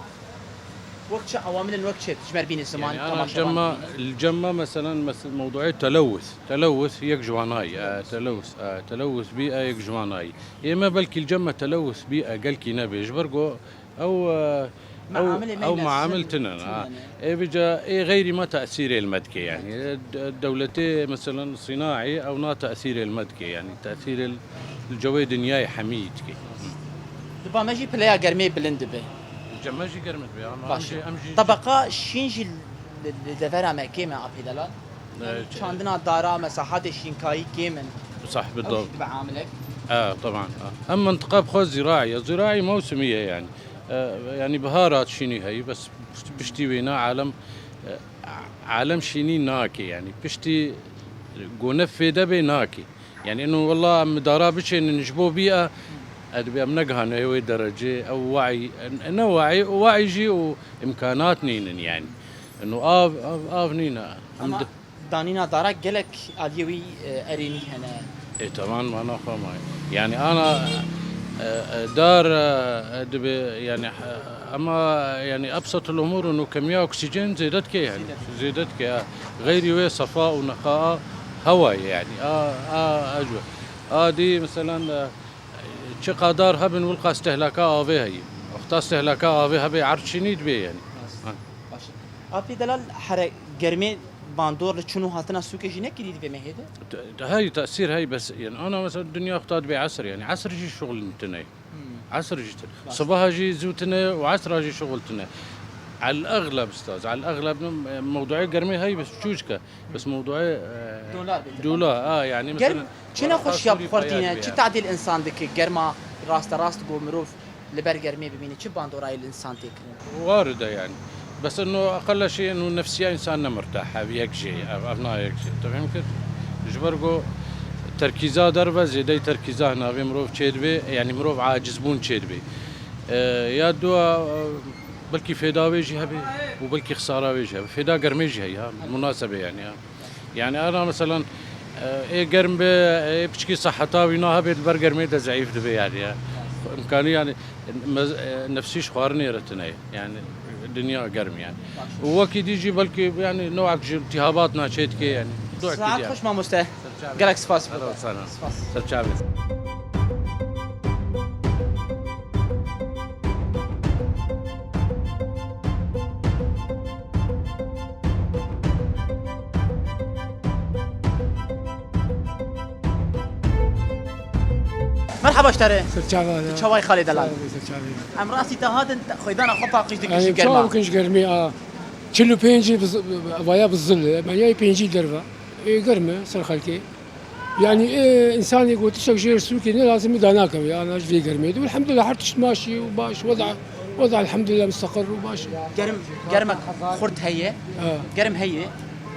Wek çi ewamilin, wek çi? Ji me re bîne ziman, yani, ana temaşevan cemma, bîne. Li cemma, meselen, mes-, mewduê telewus. Telewus yek ji wanayî, e, telewus, e, telewus bî, e, yek ji wanayî. Ê me belkî li cemma telewus bî, e, gelkî nebê. Ji ber ku ew, e, Meamilê me ew yine meamil tinen, ha. Ê vîca ê xeyrî me tesîrê li me dike, yani. De-, dewletê, meselen, sînaî, ew na tesîrê li me dike, yani. Tesîrê li cewê dinyayê hemî dike. Diba me jî pileya germê bilind dibe. Cem me jî germ dibe, ama em jî, em jî Tebeqa şîn jî li, li devera me kêm e, apê delal. Evet. Çandina dara, mesela, hadê şînkayî kêm in. Sah, ew jî dibe amilek. E, teban. E. Em mintiqa bi xwe zîraî ye. Zîraî mewsimî ye, yani. E, yani bihar hat şînî heyî, bes piştî wêna alem, e, alem şînî nake, yani piştî gone fêde bê nake. Yani ino wela em dara biçênin ji bo bî e, e, dibê em negihane wê derecê, ew weî, e, ne weî, weî jî û imkanat nînin yani. Ino av, av, av nîne. Em Ama di- Danîna dara gelek aliyê wî, e, erênî hene. Ê, teman mana xwe maye. Yani ana, e, e, dar, e, e, dibe, yani, e, Ema, yanî, ebsetul umûr û kemiya oksîjen zêde dike, yanî. Zêde dike. Zêde dike, ha. Xeyrî wê sefa û neqa a hewa ye, yanî. A, a, a, a dî, meselen, e, çi qadar hebin, wilqa stehlaka avê heye. Wexta stehlaka avê hebe, erd çînî dibe, yanî. Baş. Ha. Baş. Apê Delal, here germê bandor li çûn û hatina sûkê jî nekirî di vê mehê de? Te-, te-, hey, tesîr hey, bes, yanî, ana, mesela, dinya xwe dibe esr, yanî, esr jî şuxul tune. Hmm. Esr jî tune. Baş. Sibaha jî zû tune û esra jî şuxul tune. El exleb, ustaz, el exleb, e, mewduê germê hey, bes çûçke. Bes mewduê, e, Dolar bêtir. Dolar, ha, yanî, germ mesela, çi nexweşiya bi xwe re tîne, çi tadîl însan dike, germa rasterast ku mirov li ber germê bimîne, çi bandorayê li însan tê kirin? Waride, yanî. Bes ino eqella şey ino nefsiya însan ne mirtah e, bi yek jê, ev, ev na yek jê. Tu fêm kir? Ji ber ku terkîza derve, zêdeyî terkîza navê mirov çêdibe, yanî mirov acizbûn çêdibe. E, ya dua, e, belkî fêda wê jî hebe û belkî xisara wê jî hebe. Fêda germê jî heye, ya, munasebe, yanî, ya. Yanî, ana, meselan, e, ê germ be, ê piçkî seheta wî nabe, li ber germê de zeîf dibe, yanî, ya. Îmkanî, yanî, mez-, e, nefsî ji xwarinê re tune ye. Yanî, dinya germ, yanî. Û wekî dî jî belkî, yanî, newek ji iltihabat naçê dike, yanî. Saet xweş, mamoste. Gelek spas. Spas. Serçavê. Merhaba ji te re. Serçava de. Çaway xalê delal. Sağ ol, serçavê. Em rastî te hatin, te-, xwedana xwe paqij dikin ji germa. Çawa bikin ji germê a? Çil û pêncî bi z-, vaya bi zil e. Me yayê pêncî derve. Ê, germ e ser xelkê. Yanî, ê, însanê ku tiştek jê sûkê ne lazim e, danakeve, ya, ji vê germê de. Elhamdulillah, her tişt maşî û baş, weda, weda elhamdulillah, mustaqir û baş. Germ, germek xurt heye, ha, germ heye.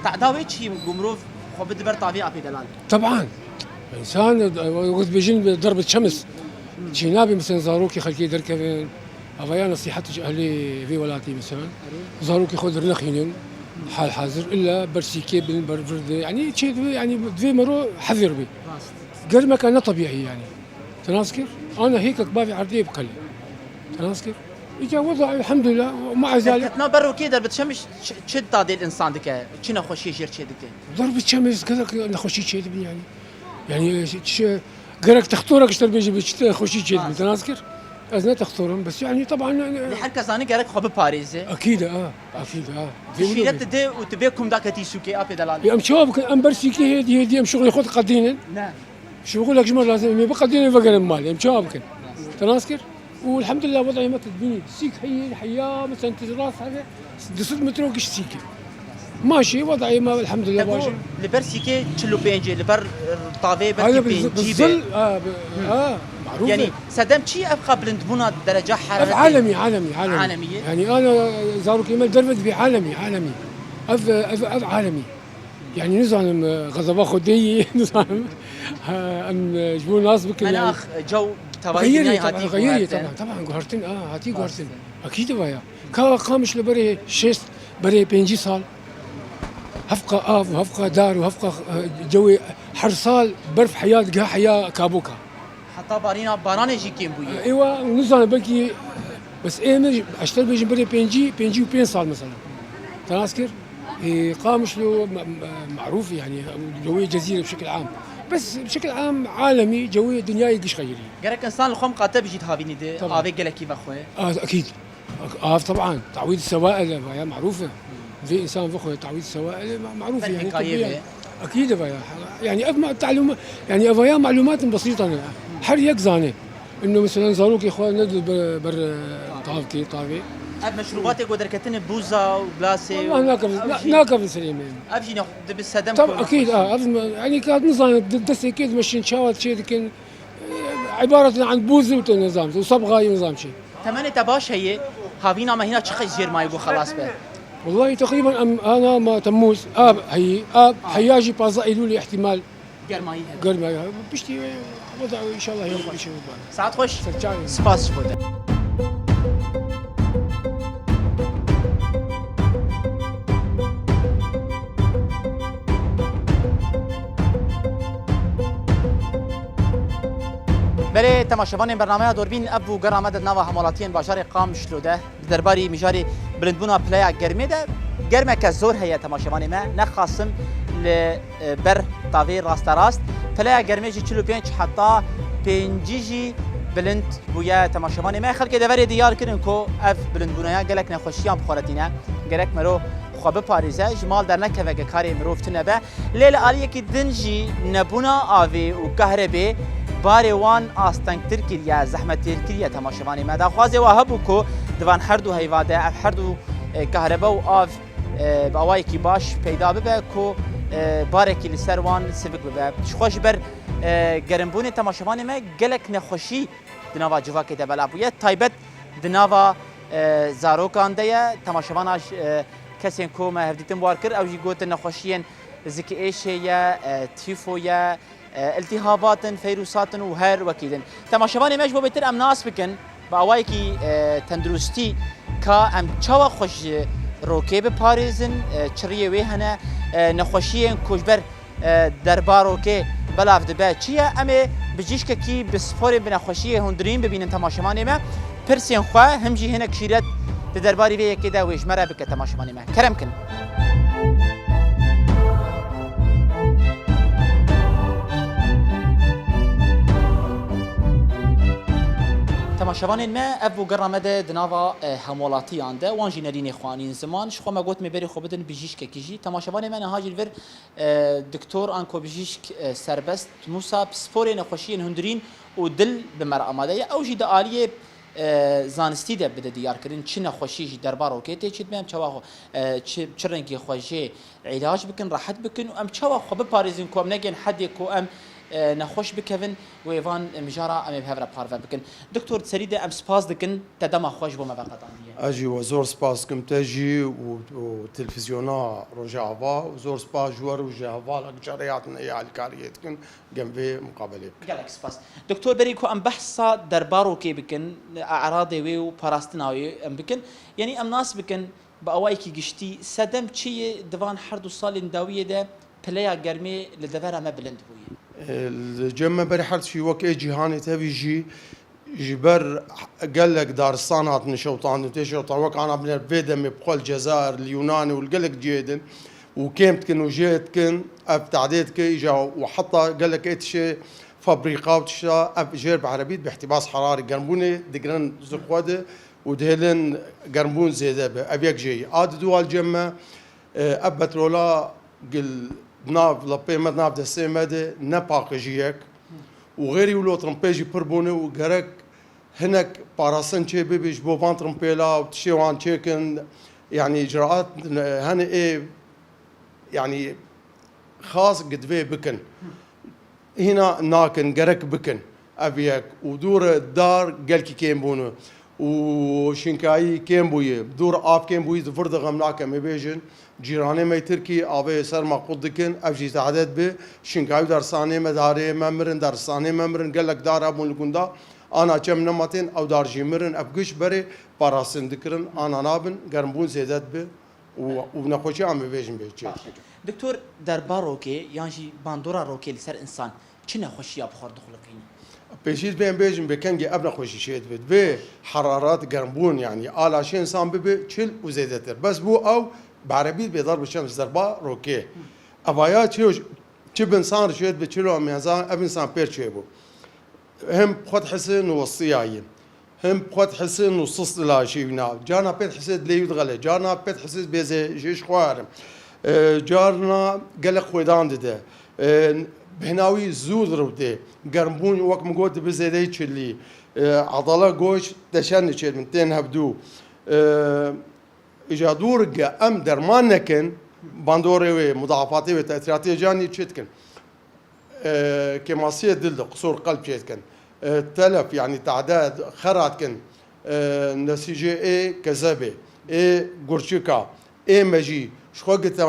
Tahda wê çi ye ku mirov xwe bide ber tavê apê delal? Teban. Însan, e, wek dibêjin, derb çemis. Çênabê, mesela, zarokê xelkê derkevin. Ava ya nesîhet ji ehlê vê welatî, mesela. Erê. Zarokê xwe dernexînin, hal hazir, illa ber sîkê bin, ber vir de. Yanî çê divê, yanî divê mero hezir be. Rast. Germeke ne tebîî, yanî. Te nas kir? Ana hêkek bavê erdê biqelê. Te nas kir? Îca weda, elhamdulillah, ma ezale. Derketina ber rokê derbi çemiş çi, çi tadê li însan dike? Çi nexweşiyê jêr çê dike? Derbi çemê gelek nexweşî çê dibin, yanî. Yanî, çi, gerek textorek ji te re bêje, bi çi te xweşî çê dibî, te nas kir? Ez ne textor im, bes, yanî, teban, e, e, Lê her kes zane gerek xwe biparêze. Ekîd e, ha, ekîd e, ha. Tu şîret dide û tu bê kum daketî sûkê apê delalê. Em çawa bikin? Em ber sîkê hêdî hêdî em şixulê xwe diqedînin. Ne. Şixulek ji me lazim, em ê biqedînin, vegerin malê. Em çawa bikin? Te nas kir? Û elhamdulillah, wedayê me tu dibînî. Sîk heye, heya, mesela, tu rast hebe, du sed metro giş sîk e. Maşî, wedayê me, elhamdulillah, baş e. Li ber sîkê çil û pêncê, li ber, e, tavê belkî pêncî be. Zil, ha, bi-, ha, marûf e. Yanî, sedem çi ev qe bilindbûna dereca heraretê? Ev alemî, alemî, alemî. Alemî ye? Yanî, ana zarokê me derve dibî alemî, alemî. Ev, ev, ev alemî. Yanî nizanim, e, xezeba Xwedê yî, nizanim. Ha, em, e, ji bo nas bikin, yanî. Menax, e, caw tevayî dinyayê hatî guhertin. Xeyirî, teban, teban, guhertin, a, hatî guhertin. Ekîd e vaya. Ka Qamişlo berê şêst, berê pêncî sal, hevqa av û hevqa dar û hevqa, e, cewê her sal berf heya digiha heya kaboka. Heta barîna baranê jî kêm bûye. Êwa, nizane, belkî, bes ê min, ez te bêjim berê pêncî, pêncî û pênc sal mesela. Te nas kir? Ê, Qamişlo me-, me-, marûf e, yanî, cewê cezîre bi şekil am. Bes bi şekil am, alemî, cewê dinyayê giş xeyirî. Gerek însan li xwe miqate bijît havînî de, tabii, avê gelekî vexwe. A, ekîd. Av, teban, tawîd sewail e, vaya marûf e. Vê însan vexwe tawîd sewail e, ma-, marûf e, yanî, tibbiyen. Ekîd e vaya. Yanî, ev ma-, talûma-, yanî, ev vaya malûmatên besîta ne. Her yek zane. Ino, mesela, zarokê xwe nede ber, ber, e, tavkê, tavê. Ev meşrûbatê ku derketine, bûza û glasê û... Wallah, nakevin, ev na-, jî nakevin serê me. Ev jî ne, dibe sedem... Tab-, ekîd, a, ev me-, yanî, ka nizane, de-, destê kê dimeşin, çawa çê dikin. Îbaret in an bûz û te nizam, û sebxayî nizam çi. Temenê te baş heye, havîna me hîna çi qey jêr maye ku xelas be? Wellahî teqrîben em ana ma Temmûz, ab heyî, ab heya jî pazdeh Eylûlê îhtîmal germayî hebe. Germayî hebe. Piştî, e, weda înşallah yom xweş û baş. Saet xweş. Serçavê. Spas ji bo te. Belê temaşevanên bernameya Dorbîn, ev bû gera me di nava hemwelatiyên bajarê Qamişlo de. Di derbarî mijarê bilindbûna pileya germê de, germeke zor heye temaşevanê me. Nexasim li, e, ber tavê rasterast. Pileya germê ji çil û pênc heta pêncî jî bilind bûye temaşevanê me. Xelkê deverê diyar kirin ku ev bilindbûneya gelek nexweşiyan bi xwe re tîne. Gerek mero xwe biparêze, ji mal dernekeve ge karê mirov tune be. Lê li aliyekî din jî nebûna avê û kahrebê barê wan astengtir kiriye, zehmettir kiriye temaşevanê me. Daxwazê wa hebû ku di van her du heyva de ev her du, e, kahrebe û av, e, bi awayekî baş peyda bibe ku, e, barekî li ser wan sivik bibe. Jixwe ji ber, e, gerimbûnê temaşevanê me gelek nexweşî di nava civakê de bela bûye. Taybet di nava, e, zarokan de ye. Temaşevana, e, kesên ku me hevdîtin war kir, ew jî gotin nexweşiyên zikêşê ye, e, tîfo ye, e, iltîhabat in, feyrûsat in û her wekî din. Temaşevanê me ji bo bêtir em nas bikin, bi awayekî, e, tenduristî ka em çawa xwe ji rokê biparêzin, e, çi riyê wê hene, e, nexweşiyên ku ji ber, e, derba rokê belav dibe çi ye? Em ê bijîşkekî bi sporê bi nexweşiyê hundirîn bibînin temaşevanê me. Pirsên xwe him jî hinek şîret di derbarî vê yekê de wê ji me re bike temaşevanê me. Kerem kin. Temaşevanên me, ev bû gera me de di nava, e, hemwelatiyan de, wan jî nerînê xwe anîn ziman. Ji xwe me got, mê berê xwe bidin bijîşkekî jî. Temaşevanê me niha jî li vir, e, Doktor anko bijîşk, e, Serbest Musa, sporê nexweşiyên hundirîn û dil bi me re amade ye. Ew jî di aliyê, e, zanistî de bide diyarkirin, çi nexweşî ji derba rokê tê çêdibe, em çawa xwe, e, çi, çi rengî xwe jê îlac bikin, rehet bikin û em çawa xwe biparêzin ku em negên hedê ku em, e, nexweş bikevin, wê van mijara em ê bi hev re parve bikin. Doktor, di serî de em spas dikin, te dema xwe ji bo me veqetandiye. Ez jî we zor spas dikim, te jî û, û televîzyona Rojava, û zor spas ji we re û ji hevalek carê hatine ê alîkariyê dikin, gem vê muqabelê bikin. Gelek spas. Doktor, berî ku em behsa derba rokê bikin, e'radê wê û parastina wê em bikin, yanî em nas bikin, bi awayekî giştî, sedem çi ye di van her du salên dawiyê de pileya germê li devera me bilind bûye? E, li cem me berê her tiştî wek ê cîhanê tevî jî ji ber gelek daristan hatine şewitandin, tê şewtan wek ana biner vê demê bi xwe li Cezayir, li Yûnanê û li gelek cihê din û kêm dikin û jê dikin, ev tehdê dike îja û heta gelek ê tiştê fabrîka û tişta ev jêr bi erebî bi îhtîbas herarê germbûnê digirin ji xwe de û dihêlin germbûn zêde be. Ev yek jê ye. A diduwa li cem me, e, ev petrola gil nav lepê me, nav destê me de ne paqijiyek û xêrî wilo tirimpê jî pir bûne û gerek hinek parastin çê bibe ji bo van tirimpêla û tiştê wan çêkin, yanî îcraat hene ê, yanî xas gi divê bikin. Hîna nakin, gerek bikin. Ev yek. Û dûr dar gelkî kêm bûne. Û şinkayî kêm bûye. Dûr av kêm bûye, di vir de xem nakem. Ê bêjin, cîranê me Tirkî avê ser me qut dikin. Ev jî zehdet bi. Şinkayî daristanê me, darê me mirin, daristanê me mirin. Gelek dar hebûn li gunda. Ana çem nematên, ew dar jî mirin. Ev giş berê parastin dikirin. Ana nabin, germbûn zêde dibe. û, û nexweşiya em bibêjin bê çê. Baş e. Doktor, derba rokê yan jî bandora rokê li ser însan çi nexweşiya bi xwe dixuliqîne? Pêşî divê em bêjin bê kengê ev nexweşî çê dibe. Divê heraret germbûn, yanî ala şê însan bibe çil û zêdetir. Bes bû ew bi erebî dibê darb şems, derba rokê. Evaya çi, çi bi însan re çê dibe, çilo em însan, ev însan pêr çê bû. Him xwe dihise nû westiyaye. Him xwe dihise nû sis di laşê wî na. Carna pê dihise dilê wî dixele. Carna pê dihise bêze jê ji xwe herim. E, carna gelek xwêdan dide. E, bêhna wî zû direwtê. Germbûn wek min got dibe zêdeyî çilî. E, edala goş teşen diçêrin, tên hevdû. E, Îja dûr ge em derman nekin, bandorê wê, mudafatê wê, tesîratê canî çê dikin. E, kêmasiyê dil de, qisûr qelb çê dikin. E, telef, yanî tade xera dikin. E, nesîcê ê kezebê, ê gurçika, ê mejî, ji xwe gite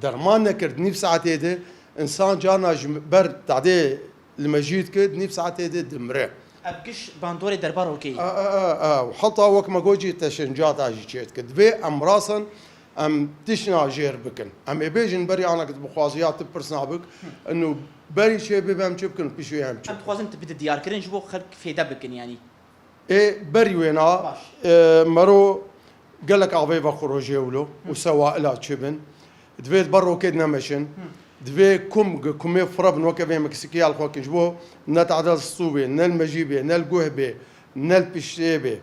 derman nekir, nîv saetê de, însan carna ji ber tadê li mejî dike, nîv saetê de dimire. Ev giş bandorê derba rokê ye. A, a, a, a, û heta wek me got jî teşencata jî çê dike. Divê em rasin Em tişt najêr bikin. Em ê bêjin berî anek dibixwaze ya tu pirs nabik, inu berî çê bibe em çi bikin, piştî em çi. Em dixwazin tu bide diyarkirin ji bo xelk fêde bikin, yanî. Ê berî wêna, Baş. e, mero gelek avê ve xurojê wilo û sewaila çi bin. Divê di ber rokêt nemeşin. Divê kum, kumê fire bin weke vê Meksîkî ya li xwe kin. Ji bo ne tadel stû bê, ne li mejî bê, ne li guh bê, ne li piştê bê.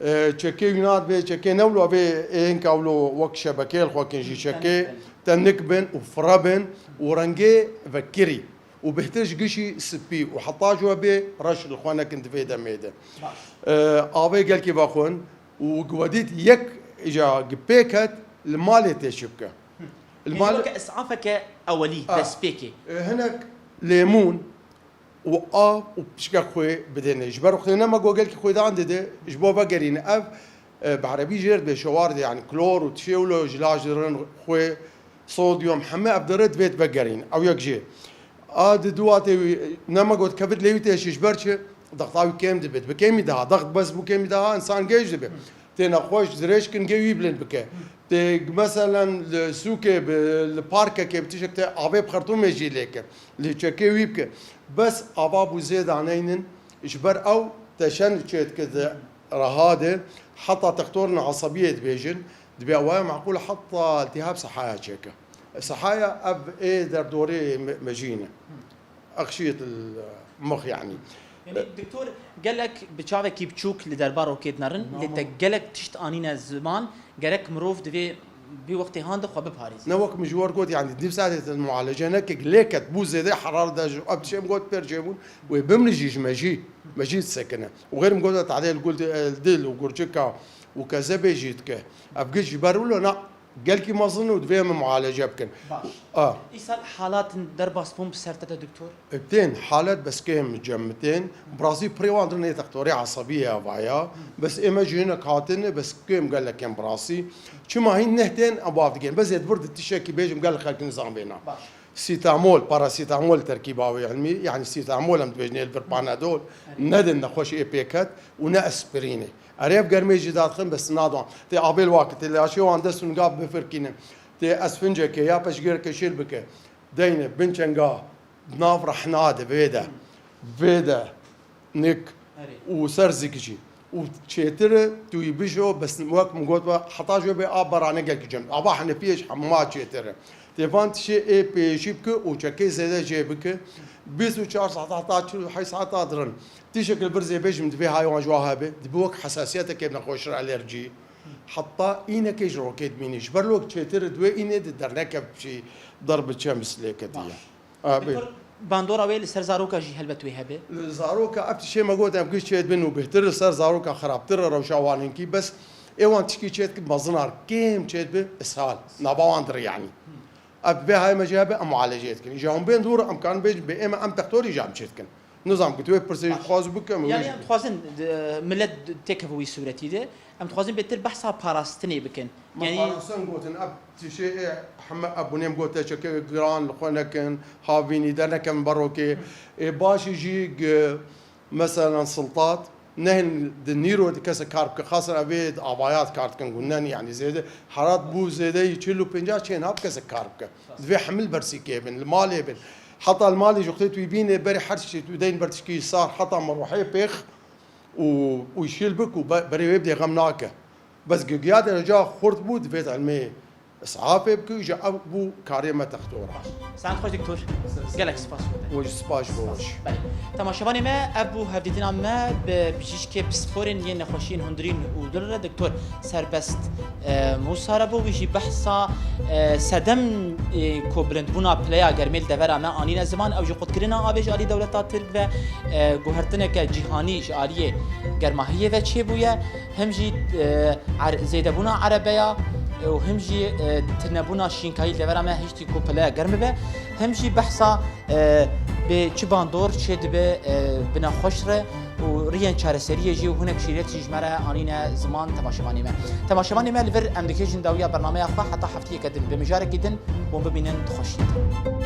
E, çekê wîna divê, çekê ne wilo vê ê hinka wilo wek şebekeyê li xwe kin jî çekê tenik bin û fire bin û rengê vekirî û bêhtir ji gişî spî û heta ji we bê reş li xwe nekin di vê demê de. Baş. E, avê gelkî vexwin û giwedît yek îca gi pê ket li malê tê çi bike. Li Yanî mal- weke isafeke ewelî, Ah. destpêkê. E, hinek lêmûn û av û piçkek xwê bidêne. Ji ber xwê nema ku gelkî xwêdan dide, ji bo vegerîne. Ev, e, bi erebî jêr dibe şewar de, yanî klor û tişê wilo ji laş dirin xwê, sodyum, heme ev dire divêt vegerîne. Ew yek jê. A di du watê wî, nema got kevit lê wî têşî ji ber çi? Dexta wî kêm dibe. Dibe kêmî daha. Dext bes bû kêmî daha, insan gêj dibe. Tê nexweş dirêj kin gê wî bilind bike. Tê meselen li sûkê bi, li parkekê bi tişek te avê bi xertûmê jî lê ke. Lê çekê wî bike. Bes ava bû zêda neynin, ji ber ew teşen çê dike di reha de, heta textorên esebiyê dibêjin, dibê waya meqûl heta iltihab sehaya çêke. Sehaya ev ê derdorê me-, mejî ne. Exşiyet il-, mix yanî. Yanî doktor gelek bi çavekî biçûk li derba rokê dinerin, lê te gelek tişt anîne ziman, gerek mirov divê bi wextê han de xwe biparêze. Ne wek min ji we got, yanî nîv saetê te mualece neke, lê ket bû zêde heraret de ji ev tişê min got pêr çêbûn, wê bimri jî ji me jî, me jî disekine. Û xêr min got tadê li gul, li dil û gurçika û kezebê jî dike. Ev giş ji ber wilo na, gelkî mezin û divê em mualece bikin. Baş. A. Îsal halat derbas bûn bi ser te de doktor? Tên, halet bes kêm cem min tên. Bi rastî pirê wan din ê textorê esebiyê ava ya. Bes ê me ji hinek hatine, bes kêm gelek kêm bi rastî. Çima hîn neh tên em bav dikin. Bes ê di vir di tiştekî bêjim gelek xelk nizan vêna. Baş. Sîtamol, parasîtamol terkîba wê ilmî, yanî sîtamol em dibêjin ê li vir panadol. Erê. Nedin nexweş ê pêket û ne aspirînê. Erê ev germê jî dadixin bes nadwan. Tê abê li wa ke tê laşê wan dest û nigav bifirkînin. Tê esfinceke ya peşgireke şêl bike. Deyne bin çenga di nav rehna de vê de. Vê de nik Erê. û ser zik jî. Û çêtir e, tu yî bijo, bes wek min got ve, heta jo bê a berane gelkî cem. Ava henefiyê ji hema çêtir e. Tê van tişê ê pêşî bike û çekê zêde jê bike. Bîst û çar saet heta çil û heşt saet dirin. Tişek li vir zê bêjim divê haywan ji wa hebe. Dibe wek hesasiyeteke nexweşir alerjî. Heta înekê ji rokê dimînî. Ji ber wek çêtir e, divê înê di derneke şî der bi çem slêke diye. Baş. Abi. Doktor, bandora wê li ser zaroka jî helbet wê hebe. Li zaroka ev tişê me got em giş çêdibin û bêhtir li ser zaroka xirabtir e rewşa wan hinkî, bes ê wan tişkî çêdikin mezinar kêm çêdibi ishal. Nava wan dir yanî. Ev vê hayê me jê hebe em mualecê dikin. Îja hûn bên dûr em karin bêjin bê ê me em textorî jî em çêdikin. Nizam ku tu wê pirsê Baş. dixwaz bikim, wê Yanî jî em dixwazin, e, millet têkeve wî sûretî de. Em dixwazin bêtir behsa parastinê bikin. Me Yanî parastin gotin, ev tişê ê heme ev bûnê em gote çekê giran li xwe nekin, havînî dernekevin berokê. Ê başî jî gi-, meselen siltat, nehin di nîro di kesek kar bike, xasin ev ê di avaya di kar dikin, gund nen yanî zêde, herat bû zêde yî çil û pênca çê niha bi kesek kar bike. Divê hemil bersîkê bin, li malê bin. Heta li malê ji wextê tu yî bînê berê her tiştê tu deyn ber tişkî sar, heta mirwehê pêx û, û şîl bik û be-, berê wê bidê xem nake. Bes gigiya dereca xurt bû, divêt ilmê isafê bike, îja ev bû karê me textora. Saet xweş doktor. Gelek spas bo te. Wê jî spas bo we jî. Belê. Temaşevanê me, ev bû hevdîtina me bi bijîşkê pisporên yên nexweşiyên hundirîn û dil re, doktor Serbest, e, Mûsa re bû. Wî jî behsa, e, sedem, e, ku bilindbûna pileya germê li devera me anîne ziman, ew jî qutkirina avê ji alî dewleta Tirk ve, e, guhertineke cîhanî ji aliyê germahiyê ve çêbûye. Him jî, e, er-, zêdebûna erebeya, e, û him jî, e, tinebûna şînkayî li devera me hiştî ku pileya germ bibe. Him jî behsa, e, bi çi bandor çêdibe, e, bi nexweş re û riyên çareseriyê jî û hinek şîret jî ji me re anîne ziman temaşevanê me. Temaşevanê me li vir em dikêjin dawiya bernameya xwe heta heftiyeke din. Bi mijarekî din hûn bimînin di xweşiyê de.